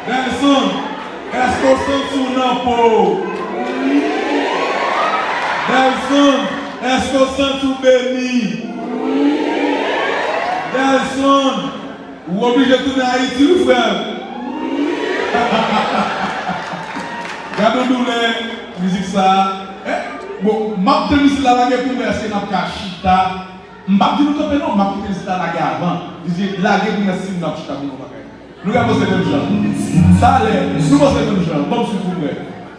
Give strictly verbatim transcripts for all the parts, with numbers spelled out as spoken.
Delson, èske w santi w nan po w? Delson, èske w santi w beni? Delson, ou oblije tounen Ayiti, wi, frè m. Gade yon doulè, mizik sa a. Eh, bon, m ap tann mizik la lage pou m wè èske n ap ka chita. M p ap di nou kanpe non, m ap kite mizik la lage avan. Mizik lage pou m wè si n ap chita pou nou bagay. Nou ka panse menm jan. Talè, nou panse menm jan. Ban m swiv pou m wè.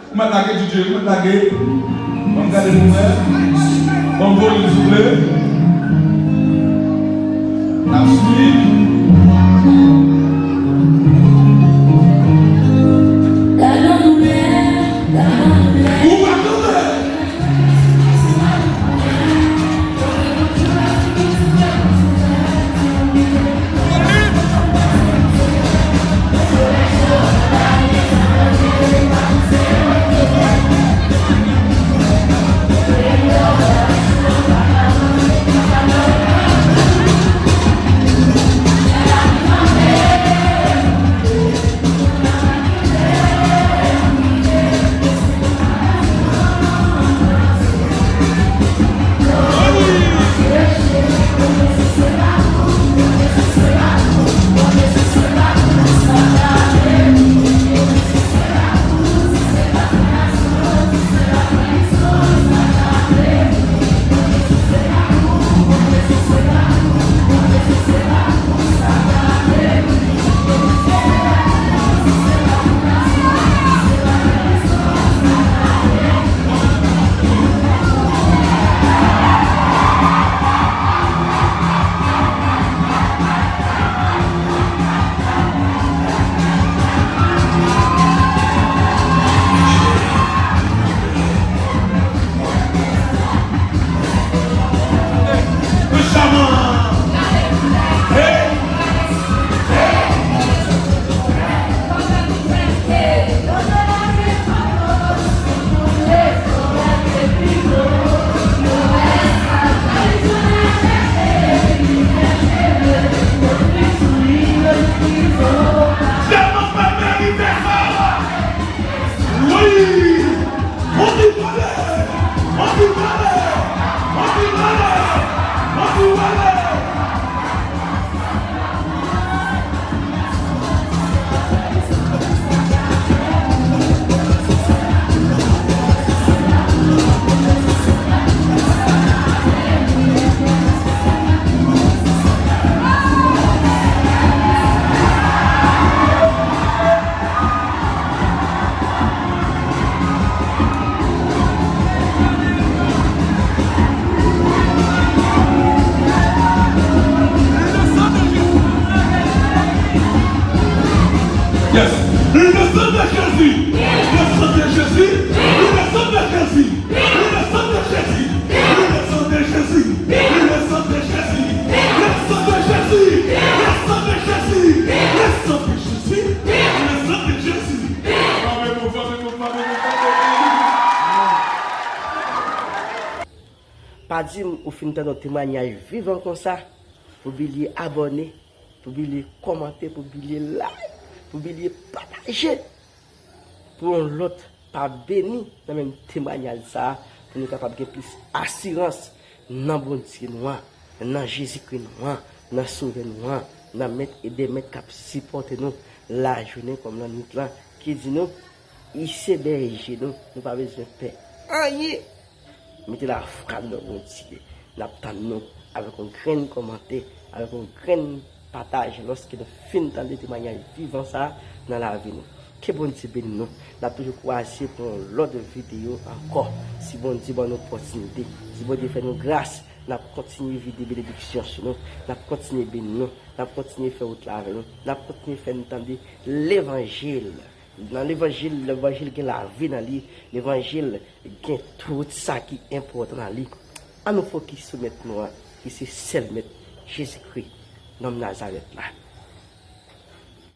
Ou mèt lage, D J, ou mèt lage. Ban m gade pou m wè. Ban m volim, souple. N ap swiv. Ou pa kanpe. Yes. Le sang de Jésus. Le sang de Jésus. Le sang de Jésus. Le sang de Jésus. Le sang de Jésus. Le sang de Jésus. Le sang de Jésus. Le sang de Jésus. Le sang de Jésus. Le sang de Jésus. Frape pou, frape pou, frape pou, frape pou. Pa di m ou fin tande yon temwayaj vivan konsa, pou bliye abòne, pou bliye kòmante, pou bliye like, pou bliye pataje, pou yon lòt pa beni nan menm temwayaj sa a, pou nou kapab gen plis asirans nan Bondye nou an, nan Jezikri nou an, nan Sovè nou an, nan Mèt e Dèmèt k ap sipòte nou lajounen kòm lannwit lan, ki di nou, li se bèje nou, nou pa bezwen pè anyen. Mete lafwa nou nan Bondye. N ap tann nou avèk yon grenn kòmantè, avèk yon grenn pataj lòske nou fin tande temwayaj vivan sa a nan lavi nou. Ke Bondye beni nou. N ap toujou kwaze pou yon lòt videyo ankò. Si Bondye ban nou opòtinite, si Bondye fè nou gras, n ap kontinye vide benediksyon sou nou. N ap kontinye beni nou. N ap kontinye fè wout la avè nou. N ap kontinye fè nou tande levanjil. Nan levanjil, levanjil gen lavi nan li. Levanjil gen tout sa ki enpòtan nan li. Ann nou fokis sou Mèt nou an, ki se sèl Mèt, Jezikri, nonm Nazarèt la.